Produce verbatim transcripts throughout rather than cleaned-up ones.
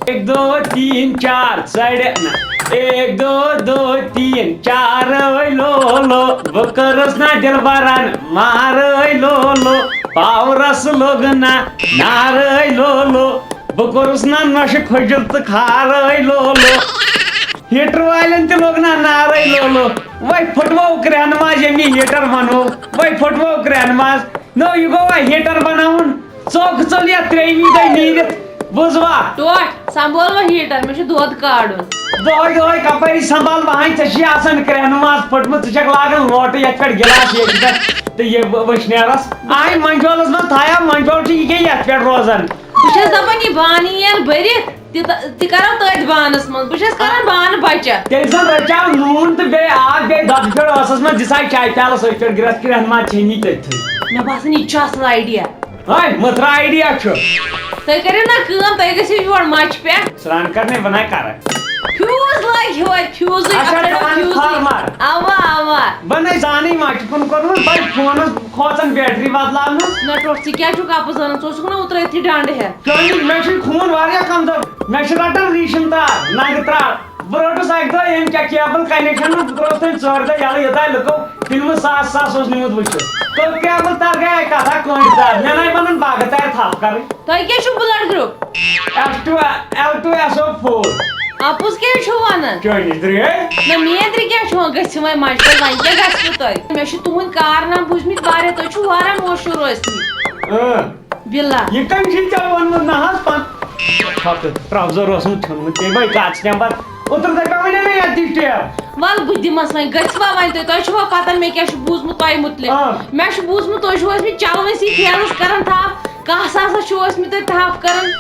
ایک دو تین چار ژڑِ نہ۔ ایک دو دو تین چارے لولو۔ بہٕ کٔرٕس نہ دلبرن مارے لولو۔ پاورس لوٚگ نہ نارے لولو۔ بہٕ کوٚرُس نہ نشہٕ کھجر تہٕ کھارے لولو۔ ہیٹر والٮ۪ن تہِ لوٚگ نہ نارے لولو۔ وۄنۍ پھٕٹوو کرٛٮ۪ہنہٕ ماز ییٚمہِ ہیٹر بنوو۔ وۄنۍ پھٕٹوو کرٛٮ۪ہنہٕ ماز۔ نو، یہِ گوٚوا ہیٹر بناوُن؟ ژوٚک ژوٚل یتھ ترٛیٚیمہِ دۄہہِ نیٖرِتھ، بوٗزوا؟ ٹوٹھ، سنبھال وۄنۍ ہیٹر، مےٚ چھُ دۄد کاڑُن۔ دۄہے دۄہے کپٲری سنبھال وۄنۍ؟ ژےٚ چھُے آسان کرٛٮ۪ہنہٕ ماز پھٔٹمٕژ، ژٕ چھکھ لاگان لوٹہٕ یتھ پٮ۪ٹھ گلاس ییٚتہِ پٮ۪ٹھ تہٕ یہِ وٕشنیرس۔ آے منجولس منٛز تھایو، منجول چھُ یہِ کیٛاہ یتھ پٮ۪ٹھ روزان؟ بہٕ چھَس دَپان، یہِ بانہٕ یِیَن بٔرِتھ، تہِ تہ-، تہِ کَرو تٔتھۍ بانَس منٛز۔ بہٕ چھَس کَران بانہٕ بَچَتھ۔ تیٚلہِ زَن رَچاو نوٗن تہٕ بیٚیہِ آب، بیٚیہِ دۄدٕ پھیوٚر ٲسَس منٛز، دِژ ہا چایہِ پیالَس أتھۍ پٮ۪ٹھ گِرَس، کرٛٮ۪ہن ما ژھیٚنی تٔتھٕے۔ مےٚ باسان، یہِ تہِ چھُ اَصٕل idea۔ ہے، مٔترا idea چھُ۔ تُہۍ کٔرِو نا کٲم، تُہۍ گٔژھِو یور مَچہِ پٮ۪ٹھ۔ سرٛان کَرنَے بَناے کَرٕ۔ Fuse لٲگۍ یورٕ، fuse-ٕے، اچھا، اَتھ کَرو transformer۔ Fuse-ٕے۔ اَوا، اَوا۔ بَنٲے زانٕے مَچہِ کُن کوٚرمُت، بَنہِ فونَس کھوژان battery بدلاونَس۔ نہ ٹوٹھ، ژٕ کیٛاہ چھُکھ اَپُز وَنان؟ ژٕ اوسُکھ نا اوترٕ أتھی ڈنٛڈٕ ہٮ۪تھ؟ کٔمۍ؟ مےٚ چھُے خوٗن واریاہ کمزور۔ مےٚ چھِ رٹان ریشن تار، نگہٕ ترٛاو۔ بہٕ روٚٹُس اکہِ دۄہ ییٚمہِ کیٛاہ cable connection، بہٕ ترٛووُس تٔمۍ ژورِ دۄہہِ یَلہٕ، یوٚتام لُکو فلمہٕ ساس ساس اوس نیوٗمُت وٕچھِتھ۔ کٔژ cable تار گٔیے کتھا کٲنٛٹہِ تار؟ مےٚ نَے بنن باغہٕ تارِ تھپھ کرٕنۍ۔ تۄہہِ کیٛاہ چھُو blood group؟ F two, L two S O four. اَپُز کیٛاہ چھُو وَنان؟ چٲنِس درٛے۔ نہ، میٛٲنۍ درٛے کیٛاہ چھُو وَنان؟ گٔژھِو وۄنۍ مَجہِ پٮ۪ٹھ، وۄنۍ کیٛاہ گژھِ تۄہہِ؟ مےٚ چھِ تُہٕنٛدۍ کارنامہٕ بوٗزمٕتۍ واریاہ، تُہۍ چھِو واریاہ مشہوٗر ٲسمٕتۍ۔ اۭں۔ بِلا۔ یہِ کٔمۍ چھُے ژےٚ ووٚنمُت نہ حظ پن-، ہتہٕ ترٛوزر اوسمُت ژھیوٚنمُت، تیٚلہِ وۄنۍ کتھ چھِ تمہِ پتہٕ اوترٕ دپیو وۄنۍ مےٚ یتھ ڈِٹیل۔ ول بہٕ دِمس وۄنۍ، گٔژھوا وۄنۍ تُہۍ، تۄہہِ چھُوا پتہ مےٚ کیٛاہ چھُ بوٗزمُت تۄہہِ مُتعلق؟ آ۔ مےٚ چھُ بوٗزمُت تُہۍ چھِو ٲسمٕتۍ چلوٕنۍ سۭتۍ فینس کران تھپھ، کاسہٕ ہسا چھِو ٲسمٕتۍ تُہۍ تھپھ کران،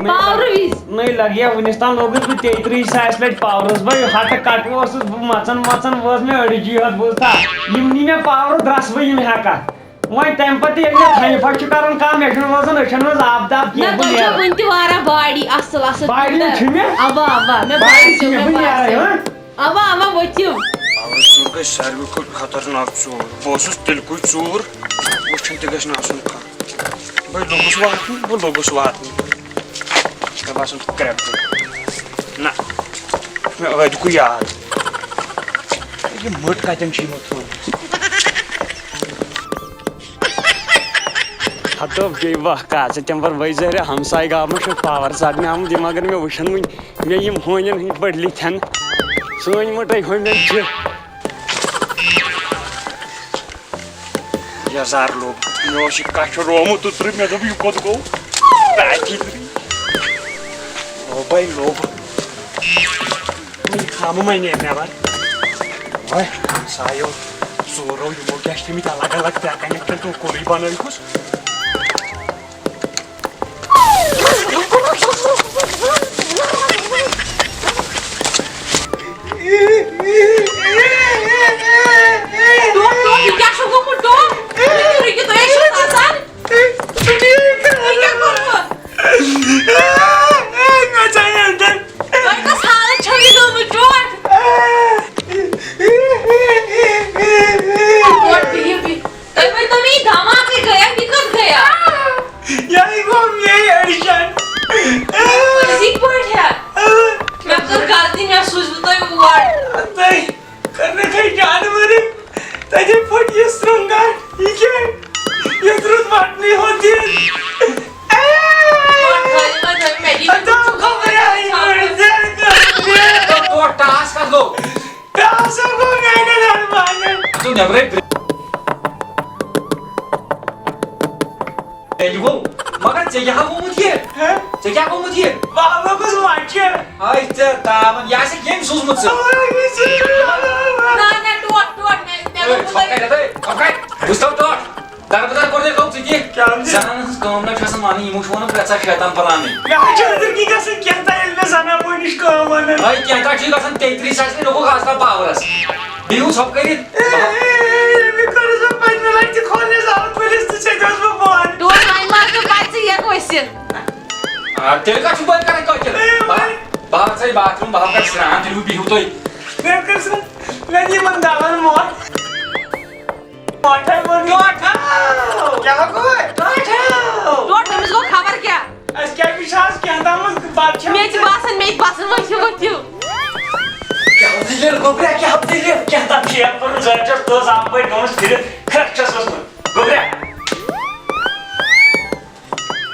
نٔے پاورٕ لگ-، وِزِ۔ نٔے لگیا وُنِس تام لوگُس بہٕ تیٚترٕہ ساسہِ لٹہِ پاورس، بہٕ ہٹہٕ کٹہٕ اوسُس بہٕ مژان مژان وٲژ مےٚ أڈجی ہتھ بوٗزتھا، یِم نی مےٚ پاورٕ درس بہٕ یِم ہٮ۪کا۔ وۄنۍ تَمہِ پَتہٕ ییٚلہِ مےٚ تھَنہِ پھَش چھُ کَرُن کَم، مےٚ چھُنہٕ روزان أچھَن منٛز آب داب نہ، کینٛہہ، بہٕ تۄہہِ چھو نیرٕ۔ وٕنہِ تہِ واریاہ body اَصٕل، اَصٕل۔ Body چھِ مےٚ؟ اَوا، اَوا، مےٚ body باسیو، چھِ مےٚ، مےٚ بہٕ نیرٕ، باسیو۔ ہاں؟ اَوا، اَوا، ؤتھِو۔ اَوَے سُہ گژھِ ساروی کھۄتہٕ خطرناک ژوٗر۔ بہٕ اوسُس تیٚلہِ کُے ژوٗر، وٕچھُن تہِ گژھِ نہٕ آسُن کانٛہہ۔ بہٕ لوٚگُس واتنہِ، بہٕ لوٚگُس واتنہِ۔ مےٚ باسان، کرٛٮ۪کھ گوٚو۔ نہ، مےٚ ٲدۍ کُے یاد۔ یہِ مٔٹ کَتٮ۪ن چھِ یِمو تھٲومٕژ؟ ہتو بیٚیہِ وَکھ کَتھ، ژٕ تَمہِ پَتہٕ ؤسۍ زَہرِ ہمسایہِ گامَس چھُ power ژَٹنہِ آمُت، یِم اگر مےٚ وٕچھَن وٕنۍ، مےٚ یِم ہوٗنٮ۪ن ہٕنٛدۍ پٲٹھۍ لِتھَن، سٲنۍ مٔٹے ہوٗنٮ۪ن چھِ۔ یَزار لوٚگ، مےٚ اوس یہِ کَچھُر روومُت اوترٕ، مےٚ دوٚپ، یہِ کوٚت گوٚو؟ تَتی۔ لوٚبَے لوٚب۔ وۄنۍ خامہٕ وۄنۍ نیرِ نٮ۪بر۔ وۄنۍ ہمسایو ژورو یِمو کیٛاہ چھِ تھٲومٕتۍ الگ الگ ترٛےٚ connection تہٕ کُنُے بنٲوِتھ۔ ٹوٹھ، ٹوٹھ، یہِ کیٛاہ چھُ گوٚمُت، ٹوٹھ؟ رُکِو، تُہۍ ٲسِو نژان۔ یہِ کیٛاہ کوٚروٕ؟ مےٚ ژاے أنٛدر۔ تۄہہِ کۄس حالت چھَو یہِ گٔمٕژ، ٹوٹھ؟ ٹوٹھ، بِہِو، بِہِو۔ تُہۍ ؤنۍ تو مےٚ، یہِ دھماکہٕ گٔیا، یہِ کوٚت گٔیا؟ یہِ گوٚو مے أڑجن۔ پٔزی پٲٹھۍ ہا؟ مےٚ کٔر غلطی، مےٚ سوٗزوٕ تۄہہِ اور۔ تۄہہِ کٔر مےٚ کھَے جانوَرٕے۔ تَتہِ پھوٚٹ یہِ سرٛنٛگار۔ یہِ کیٛاہ؟ یَتھ روٗد وَٹنٕے ہوت یہِ۔ اور خٲلہِ منٛز تھٲوِو مےٚ دِتھ۔ ہَتو خبرے آیہِ مےٚ۔ تو ٹاس کَتھ گوٚو؟ ٹاس گوٚو میٛانٮ۪ن اَرمانَن۔ ژٕ نٮ۪برَے۔ تیٚلہِ گوٚو، مگر ژےٚ کیٛاہ گوٚمُت یہِ؟ ہہ؟ ژےٚ کیٛاہ گوٚمُت یہِ؟ بہٕ ہا لوٚگُس مَچہِ۔ ہاے ژےٚ تاوَن، یہِ آسہِ کٔمۍ سوٗزمُت ژٕ؟ نہ، نہ، ٹوٹھ، ٹوٹھ، مےٚ، مےٚ ہے، دوٚپ ژھۄپہٕ کَتہِ، ہے، ژھۄپہٕ کَتہِ؟ وٕچھ تو ٹوٹھ، دَربٕدَر کوٚر تۄہہِ، گوٚو ژٕ تہِ؟ کیٛاہ وَنہٕ؟ زَنانَن ہٕنٛز کٲم نہ چھِ آسان مانٕنۍ، یِمو چھُ وَنان پرٛٮ۪تھ ساتہٕ شیطان پھٔلانے۔ مےٚ حظ چھِ أنٛدٕرۍ کِنۍ گژھان کینٛہہ تام، ییٚلہِ مےٚ زَنان مٔہنِو چھِ کٲم وَنان۔ ہے، کینٛہہ تام چھُے گژھان تیٚترٕہ ساس، ہے، نوٚکُک آز تام پاورَس۔ بِہِو ژھۄپہٕ کٔرِتھ۔ اے، مےٚ کٔرٕس وۄنۍ پٔتمہِ لَٹہِ تہِ کھول مےٚ زالُن پُلِس تہٕ ژےٚ تہِ اوسُس بہٕ بۄن۔ ٹوٹھ، وۄنۍ ما ٲس نہٕ پَے ژٕ یِکھ ؤسِتھ۔ آ، تیٚلہِ کَتھ چھُو بہٕ کَران کٲشِر؟ اے، بہٕ، وۄنۍ۔ بہٕ ہا ژَے باتھ روٗم، بہٕ ہا کَرٕ سرٛان، تیٚلہِ بِہِو تُہۍ۔ مےٚ کٔر سۄ، مےٚ نی یِمَن دَلَن موت۔ ٹوٹھو! کیٛاہ گوٚو؟ ٹوٹھو! ٹوٹھ، أمِس گوٚو خبر کیٛاہ۔ اَسہِ کیٛاہ چھُ آز کینٛہہ تامَتھ بَتہٕ کھیوٚن؟ مےٚ تہِ باسان۔ پَتھر ؤتھِو، ؤتھِو۔ کیٛاہ دٔلیٖل گوٚبریا، کیٛاہ دٔلیٖل؟ کیٛاہ تام چھِ یَپٲرۍ زٲنِتھ چھَس دٔز اَمہٕ پٲٹھۍ گٔمٕژ پھِرِتھ، کھرٛکھ چھَس ؤژھمٕژ۔ گوٚبریا۔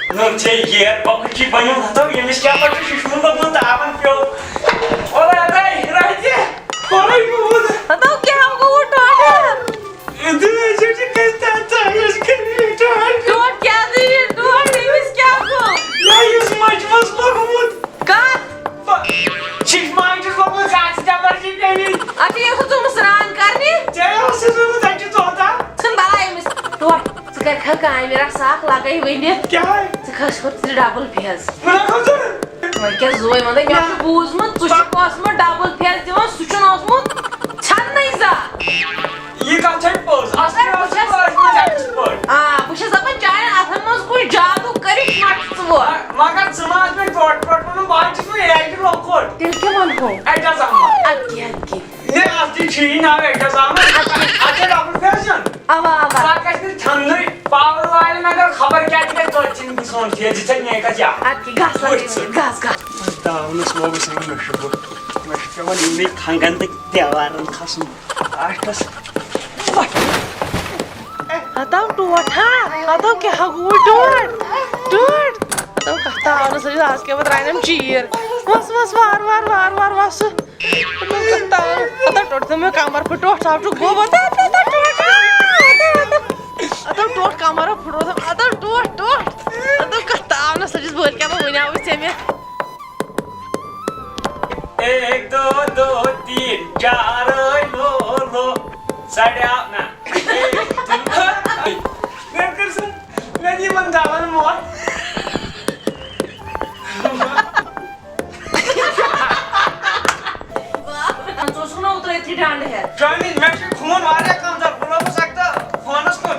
نٔر چھے ییر، بۄکُل چھُے بنیومُت، ہتو ییٚمِس کیٛاہ پتہ چھُ شِشُر لوٚگمُت، تاپن پیوٚو۔ اورے، اورے، راتہِ، اورے گوٚمُت۔ ہتو کیٛاہ گوٚو ٹوٹل؟ اے، دُنیا چھِ کٔرِتھ تَتھ ژایَس کٔرِتھ ٹوٹھ۔ ٹوٹھ کیٛاہ دٔلیٖل؟ ٹوٹھ أمِس کیٛاہ گوٚو؟ یہِ یُس مَچہِ منٛز لوٚگمُت۔ کَتھ؟ ب-، شِشمانہِ چھُس لوٚگمُت، کَتھ چھِ ژےٚ مرضی پیٚوٕنۍ؟ اَتھ چھِ یَتھ ژٕ مُسران کرنہِ۔ ژےٚ اوسُے ووٚنمُت، تَتہِ چھُ ژوٚٹھ اَکھ۔ ژھٕن بَلاے أمِس۔ ٹوٹھ۔ ژٕ کَرِکھ ہا کامہِ رَژھ اَکھ لَگَے ؤنِتھ۔ کیٛاہ؟ ژٕ کھَس ہُتھ ژٕ ڈبل فیس۔ مےٚ کھوٚت ژٕ۔ وۄنۍ کیٛاہ زوے وَنَے؟ مےٚ چھُ بوٗزمُت، ژٕ چھُکھ اوسمُت ڈبل فیس دِوان، سُہ چھُنہٕ اوسمُت ژھٮ۪ننَے زانٛہہ۔ یہِ کَتھ چھےٚ پوٚز؟ اَصلی ٲس نہٕ ٲسمٕژ اَتہِ یِتھ پٲٹھۍ۔ آ، بہٕ چھَس دَپان، چانٮ۪ن اَتھَن منٛز کُس جادوٗ کٔرِتھ مَٹھ ژٕ وۄتھ۔ مگر ژٕ ما ٲس مےٚ ٹوٹھ ٹوٹھ وَنان، بہٕ ہا چھُس وۄنۍ اے آی ٹی لۄکُٹ۔ تیٚلہِ کیٛاہ وَنہو؟ اَتہِ آسہٕ اَمہٕ۔ اَدٕ کیٛاہ، اَدٕ کیٛاہ۔ ہے، اَتھ تہِ چھُے ناو اعجاز احمد۔ اَتھ چھا ڈبل فیس دیُن؟ اَوا، اَوا۔ سُہ کَتہِ چھُ ژھٮ۪ننُے؟ پاور والٮ۪ن اگر خبر کیٛاہ تہِ گژھِ، توتہِ چھِنہٕ سون فیس دِتھ میٛانہِ کَتھِ یَتھ۔ اَدٕ کیٛاہ، گژھ وۄتھ وۄنۍ، ژٕ۔ گژھ، گژھ۔ داونَس لوگُس وۄنۍ مُشُک۔ وۄنۍ چھُ پٮ۪وان یِمنٕے کھنٛگَن تہٕ تہوارَن کھَسُن آٹھَس۔ وۄتھ۔ ہتو ٹوٹھ ہا، ہتو کیٛاہ گوٚو ٹوٹھ؟ ٹوٹھ۔ ہتو کَتھ آو نہٕ سُہ، آز کیٛاہ وۄنۍ ترٛاونَم چیٖر۔ وَس، وَس، وار، وار، وار، وار، وَس۔ ہتو ٹوٹھ تہٕ مےٚ کمر پھُٹ، ٹوٹھ آو چھُ گوٚو، ہتو، ہتو، ہتو ٹوٹھ، ہتو، ہتو۔ ہتو ٹوٹھ کمر پھُٹ، ہتو ٹوٹھ، ٹوٹھ۔ ہتو کَتھ آو نہٕ سُہ، چھُس بہٕ کیٛاہ بہٕ وٕنیٛاوُے ژےٚ مےٚ۔ ایک دو دو تین چار، لو لو۔ ساڑے آ-، نہ۔ ایک دو۔ مےٚ کٔر سۄ، مےٚ دِ یِمن دَلن موت۔ ژٕ اوسُکھ نہ اوترٕ أتھی ڈنڈٕ ہٮ۪تھ۔ چٲنی، مےٚ چھُ خوٗن واریاہ کمزور، بہٕ لوٚگُس اَکہِ دۄہ فونس کُن۔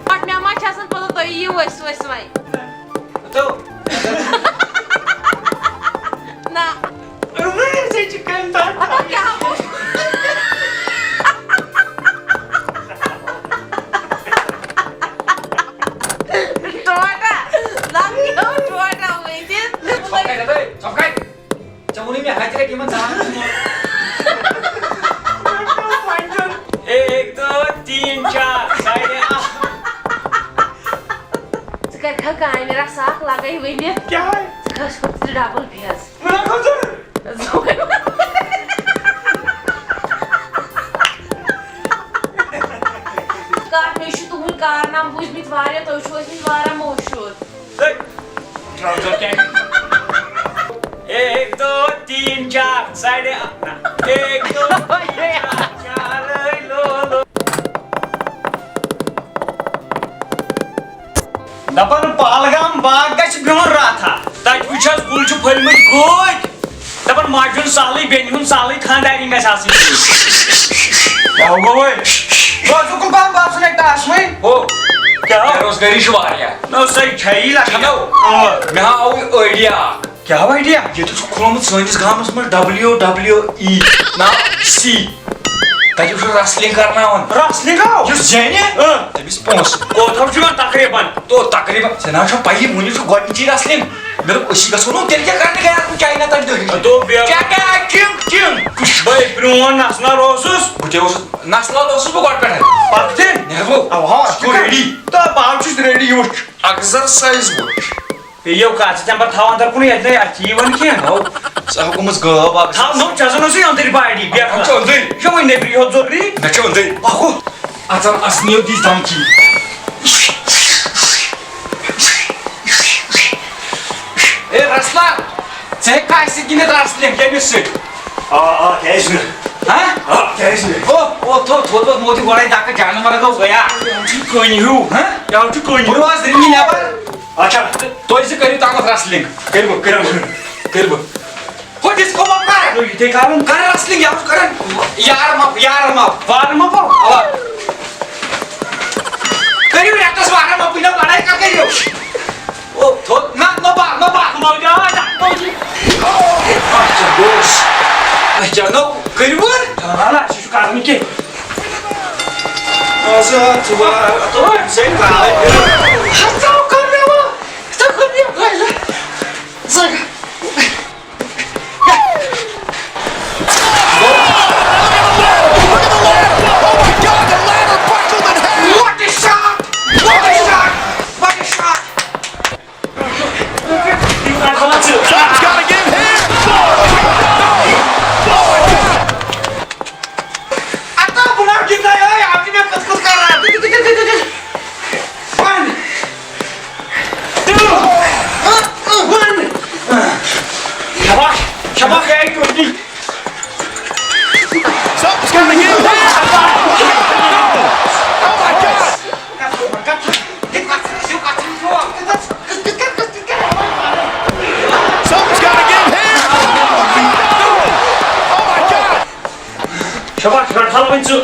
پتہٕ مےٚ ما چھِ آسان پتہٕ تُہۍ یِیِو ؤسۍ ؤسۍ وۄنۍ۔ تو۔ نہ۔ ژےٚ چھِ کَمہِ تَتھ؟ ہتو کیٛاہ گوٚو؟ ٹوٹا، لَگیو ٹوٹا ؤنِتھ۔ ژۄپکَے گٔے، ژۄپکَے۔ ژےٚ ووٚنُے مےٚ ہَتہِ لَٹہِ یِمَن زامنَن۔ ایک، دو، تین، چار، ساڑے آٹھ۔ ژٕ کَرِکھ ہا کامہِ رَژھ اَکھ لَگَے ؤنِتھ۔ کیٛاہ؟ ژٕ کھَس ہُتھ ژٕ ڈبل فیس۔ مےٚ کھوٚت ژٕ۔ کَتھ مےٚ چھُ تُہُنٛد کارنامہٕ بوٗزمٕتۍ واریاہ، تُہۍ چھِو ٲسمٕتۍ واریاہ مشہوٗر۔ ایک، دو، تین، چار، ساڑے آٹھ۔ ایک، دو، تین، چار، چار، لو، لو۔ دَپان پہلگام باغ گژھِ بِہُن راتھا۔ تَتہِ وٕچھ حظ، کُلۍ چھِ پھٔلۍ مٕتۍ گوٗدۍ۔ دَپان ماجہِ ہُنٛد سہلٕے، بیٚنہِ ہُنٛد سہلٕے، خانٛدارِنۍ گژھِ آسٕنۍ۔ کیٛاہ گوٚو وۄنۍ؟ بہٕ اوسُس گُپن باسُن اَکہِ ٹاسہٕ وۄنۍ۔ ہو۔ کیٛاہ؟ بے روزگٲری چھِ واریاہ۔ نہ، سۄے چھَیی لَگان۔ چھَنو؟ اۭں۔ مےٚ ہا آو idea اَکھ۔ کیٛاہ idea؟ ییٚتہِ چھُ کھُلومُت سٲنِس گامَس منٛز ڈبلیو ڈبلیو ای، ناو سی۔ تَتہِ چھُ wrestling کرناوان۔ Wrestling ہاو؟ یُس زینہِ، اۭں۔ تٔمِس پونٛسہٕ۔ کوتاہ چھُ یِوان تقریٖباً؟ تو تقریٖباً، ژےٚ نہ چھو پَیی، وُنہِ چھُ گۄڈٕنِچی wrestling۔ مےٚ دوٚپ، أسی گژھو نہٕ تیٚلہِ کیٛاہ کرنہِ گٔیاکھ بہٕ چاینا تَمہِ دۄہ؟ دوٚپ بیٛاکھ۔ چکا چِنگ چِنگ۔ بٔے پرٛون نژنار اوسُس۔ بہٕ تہِ اوسُس، نژنار اوسُس بہٕ گۄڈٕ پٮ۪ٹھَے۔ پَتہٕ تہِ؟ نٮ۪رٕ بہٕ۔ اَوا، اَوا، ژٕ گوٚو ready۔ تہٕ بہٕ چھُس ready، یہِ وٕچھ۔ Exercise وٕچھ۔ بیٚیہِ یِیو کَتھ، ژٕ تَمہِ پَتہٕ تھاو اَندَر کُنُے، اَتہِ نَے، اَتھ چھِ یِوان کینٛہہ۔ نو، ژٕ ہا گوٚمُژ غٲب اَکھ۔ تھاو، نو، ژےٚ زَن اوسُے أنٛدٕرۍ body، بیٚہہ۔ ژٕ چھُ أنٛدٕرۍ۔ یہِ چھُ وۄنۍ نیٚبرِ یوت ضروٗری۔ مےٚ چھُ أنٛدٕرۍ۔ پَکو۔ اَژَن اَسنِیو دِژ دھمکی۔ اے wrestler، ژٕ ہیٚککھا اَسہِ سۭتۍ گِنٛدِتھ wrestling ییٚمِس سۭتۍ؟ آ، آ، کیٛازِ نہٕ؟ ہہ؟ آ، کیٛازِ نہٕ؟ او، او، تھوٚد، تھوٚد ووٚتھ موتہِ گۄڈَے دَکہٕ جانوَر گوٚو گٔیا۔ یہِ چھُ کٔنۍ ہیوٗ۔ ہہ؟ یہِ چھُ کٔنۍ۔ بہٕ روزٕ رِنٛگہِ نٮ۪بَر۔ اچھا۔ تُہۍ زٕ کٔرِو تامَتھ wrestling۔ کٔرِو، کٔرِو، کٔرِو۔ ہُہ disco ball کر؟ نو، یہِ تہِ کرُن۔ کر wrestling، یہِ اوس کران۔ یار مپ، یار مپ۔ Warm up. اوا۔ کٔرِو ریکٹس وارم اپ، نو لڑاے کر کٔرِو۔ او، تھو، نہ، نہ با، نہ با۔ موجود، موجود۔ اچھا، دوس۔ اچھا، نو، کٔرِو۔ آ، نہ، سُہ چھُ کرُن کینٛہہ۔ آز ژٕ وَن، ژٕ وَن، ژٕ وَن۔ ہتو کٔر مےٚ وۄنۍ۔ ژٕ کٔر مےٚ دَپان چھُ رَٹہٕ حال وۄنۍ ژٕ۔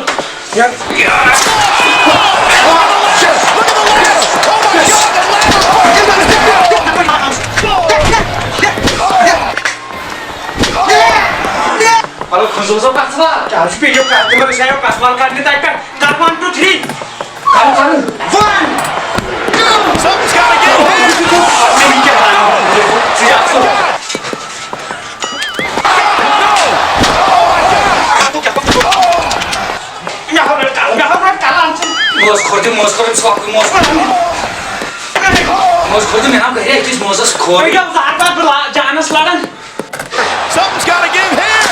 مطلب، کھُنٛزو سا کَتھ لا۔ کیٛاہ چھُ پیٚیو کَتھ؟ تِمَن أسۍ آیو کَتھ وَل کَرنہِ تَتہِ پٮ۪ٹھ۔ کَر one, two, three۔ کَرُن، کَرُن۔ One, two۔ Something's gotta give here۔ ژٕ یہِ اَصٕل۔ مےٚ ہاو رَٹھ کَلَن، مےٚ ہاو رَٹھ کَلَن ژٕ۔ موز کھوٚر تہِ، موز کھوٚر تہِ، ژھۄپہٕ، موز کھوٚر تہِ۔ موز کھوٚر تہِ، مےٚ ہاو گَرِ أکِس موزَس کھوٚر۔ بہٕ گژھٕ زہر بَتہٕ، بہٕ لا-، جانَس لَڑان۔ Something's gotta give here۔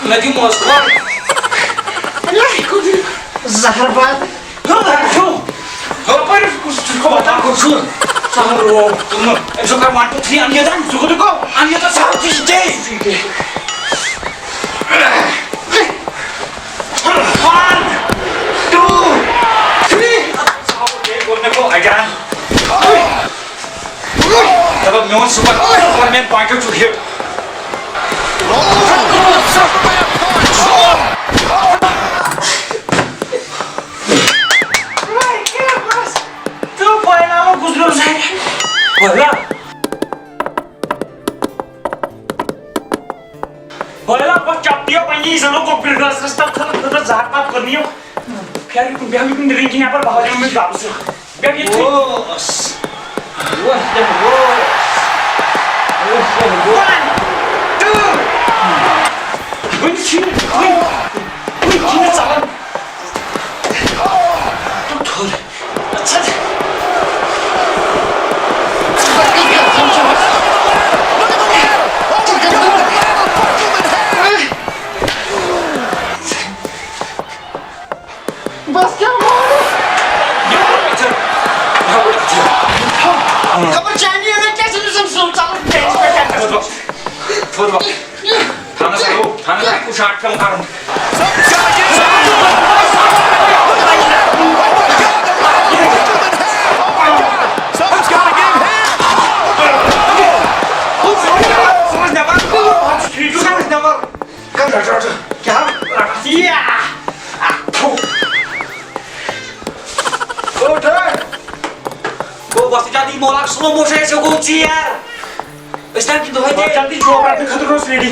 مےٚ دِ موز کھوٚر۔ زہر بَتہٕ۔ ہیوٚر، ہیوٚر۔ ہیوٚر۔ ہیوٚر۔ ژٕ ہیوٚر۔ ژٕ ہیوٚر۔ أمۍ سُنٛد کر one, two, three، اَن یہِ دَن۔ ژٕ کوٚت گوٚو؟ اَن یہِ دَن، ژٕ ہیوٚر، ژٕ چھِ دے۔ One, two, three۔ کوٚر مےٚ گوٚو again۔ دَپان میون super، super man point چھُ یہِ۔ تہٕ پھٔہلاوو گُزریو زَنہِ۔ پھٔہلاو۔ پھٔہلاو، بس چپٹیو پننہِ زنو کۄکرِ گاسرس تل تھل خٲطرٕ زہر پتہٕ کوٚر نہٕ یِم۔ پھیرٕ یِکُن، بیٚہہ یِکُن، رِنٛگہِ نٮ۪بر، بہٕ ہاوٕ یِمن گاسہٕ۔ بیٚہہ یِتھُے۔ اوس۔ اوس کیٛاہ اوس؟ اوس کیٛاہ اوس؟ One, two۔ وٕنہِ چھِنہٕ، وٕنہِ، وٕنہِ چھِنہٕ ژلان۔ تُل تھوٚد۔ اچھا۔ بس کیٛاہ مانو؟ خبر چانی یہِ کیٛاہ چھُنہٕ زَن سُہ ژَلان کیٛازِ پٮ۪ٹھ کیٛاہ چھُ؟ تھوٚد وَ-، تھاونَس ہا گوٚو، تھاونَس ہا گوٚو شاٹ فِلم کَرُن۔ سوز نٮ۪بر۔ سوز نٮ۪بر۔ کیٛاہ؟ اَتھو۔ اوٚٹھ، اوٚٹھ۔ گوٚو، وۄتھ جلدی، مولا، slow motion آسہِ، گوٚو ژیر۔ أسۍ تام کِنہٕ دۄہَے تہِ؟ جلدی جواب رَٹنہٕ خٲطرٕ روز ready۔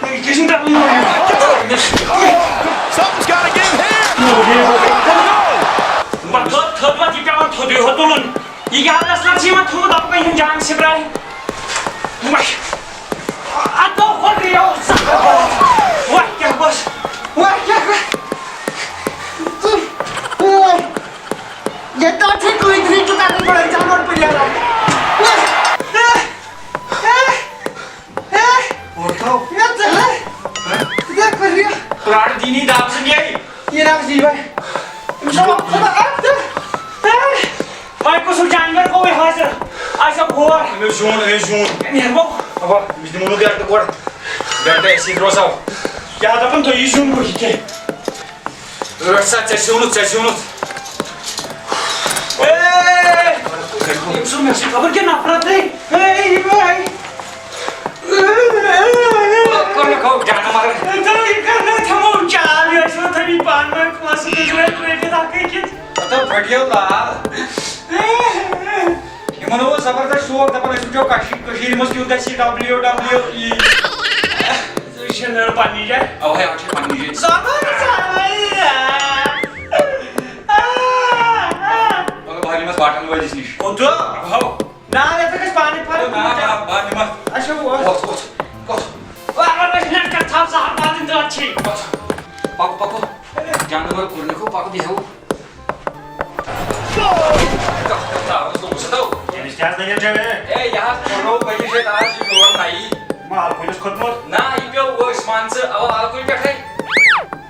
یہِ چھُنہٕ تَتھ منٛز۔ Something's gotta give here۔ مطلب، تھٔد وَتھ یہِ پٮ۪وان تھوٚدُے ہوت تُلُن۔ یہِ کیٛاہ wrestler چھِ یِمَن تھوٚمُت، دَپُکھ یِم جان سِپراے۔ وَے۔ اَتھ گوٚو ہُرریو زَبردست۔ وَے کیٛاہ گوٚژھ؟ وَے کیٛاہ گوٚژھ؟ ییٚتہِ تام چھُے کٕہٕنۍ تہِ چھُ کَرنہٕ پَران، جانوَر پٲٹھۍ نیران۔ وَے۔ اے، اے، اے۔ وۄتھ تھاو۔ یَتھ ژٕ، ہہ؟ ژٕ کیٛاہ کٔرِو؟ پرٛاٹھ دیٖنی دَب زٕ نیرِ۔ یہِ نہ حظ یی وۄنۍ۔ أمِس چھُ وۄتھُن اَتھ تہٕ، اے۔ وۄنۍ کُس ہیوٗ جانور گوٚوُے حٲضِر؟ آسہِ ہا گور۔ أمِس زیوٗن، أمِس زیوٗن۔ نیرٕ بہٕ۔ اَوا، أمِس دِمو نہٕ گرٹہٕ گۄڈٕ۔ گرٹہٕ اَسی روزو۔ کیٛاہ دَپان تُہۍ، یہِ زیوٗن گوٚو یہِ کیٛاہ؟ رَٹھ سا، ژےٚ زیوٗنُتھ، ژےٚ زیوٗنُتھ۔ اے! أمۍ سُنٛد مےٚ سۭتۍ خبر کیٛاہ نفرت ہے۔ A, A. کوٚر مےٚ کھو جانور۔ تہٕ یہِ کَر نہٕ تھَمو چال، یہِ ٲسۍ وۄنۍ تھٲومٕتۍ پانہٕ ؤنۍ پونٛسہٕ تہٕ زٕ رۄپیہِ رَٹِتھ اَکھ أکِس۔ مطلب پھٹیو لال۔ یِمن اوس زبردست شوق، دَپان أسۍ وٕچھو کٔشی-، کٔشیٖرِ منٛز کیُتھ گژھِ یہِ W W E۔ یہِ چھِ نٔر پننہِ جایہِ۔ اَوَے، اَتھ چھِ پننہِ جایہِ۔ زبر زبر۔ مگر بہٕ ہاوٕ یِمَس باٹَن وٲلِس نِش۔ کوٚت؟ اَوَے۔ نا، یَتھ گژھِ پانَے فرق۔ نا، نا، بہٕ ہاوٕ یِمَس۔ اچھا، وۄتھ۔ وۄتھ، وۄتھ، وۄتھ۔ وۄتھ، وۄتھ، وۄتھ، نٮ۪ٹ کَر تھاو زہر بَتہٕ تہٕ اَتھ چھِ۔ وۄتھ۔ پَکو، پَکو۔ جانور کوٚر نہٕ کھو، پَکو بیٚہو۔ کَتھ کَتھ تارَس گوٚمُت سُہ تو۔ أمِس کیٛاہ دٔلیٖل چھےٚ؟ اے، یہِ حظ پھٕٹرو پٔتمہِ پھِرِ آز یہِ لون نَیی۔ مال کُلِس کھوٚتمُت؟ نہ، یہِ پیوٚو أسۍ مان ژٕ اَوا اَلہٕ کُلۍ پٮ۪ٹھَے۔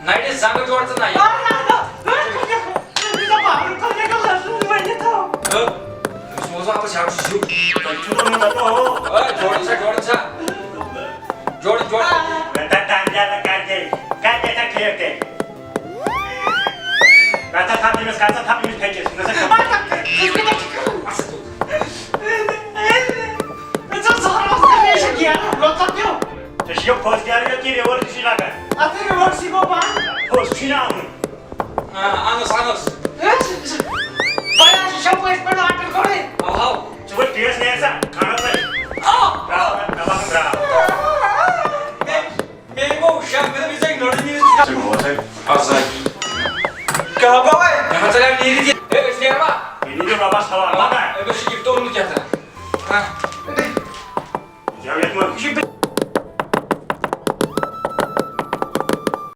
نَرِ زنٛگہٕ جوڑ ژٕ نَیہِ۔ تہٕ أمِس ووٚن واپَس یَتھ چھُ زیُٹھ۔ تۄہہِ چھُو ووٚنمُت اَتھ اوس۔ اے، جوڑ سا، جوڑ سا۔ جوڑ، جوڑ۔ مےٚ تَتھ دَنٛد زیادٕ کَتھ گٔے؟ کَتھ گٔے تَتھ ٹھیٖک تیٚلہِ؟ کَتھ ژٕ تھَپھ أمِس، کَتھ ژٕ تھَپھ أمِس پھیٚکِس؟ مےٚ سا کَتھ؟ ژےٚ چھِ یہِ پھوٚس گیرٕ یوت کِنہٕ reverse چھِ لگان؟ اَتھ ہے reverse سی گوٚو بنٛد۔ پھوٚس چھُے نہٕ اَنُن۔ آ، اَنُس، اَنُس۔ ہے، بہٕ حظ چھُس پٔزۍ پٲٹھۍ لۄکٕٹ گۄڈَے۔ آو۔ ژٕ وۄنۍ ٹیس نیر سا، کھنٛڈَس سا۔ آ۔ درٛاو، مےٚ باسان درٛاو۔ مےٚ، مےٚ گوٚو شک، مےٚ دوٚپ، یہِ ژےٚ نٔرٕے نیٖرِتھ۔ ژٕ گوٚو سا۔ اَدٕ سا۔ کیٛاہ گوٚو وۄنۍ؟ مےٚ ما ژَلیو نیٖرِتھ یہِ۔ ہے، أسۍ نیروا؟ یہِ نیٖرِو رۄبَس حوالہٕ، مگر۔ ہے، مےٚ چھُ gift اوٚنمُت کیٛاہ تام۔ ہہ۔ یہِ چھُ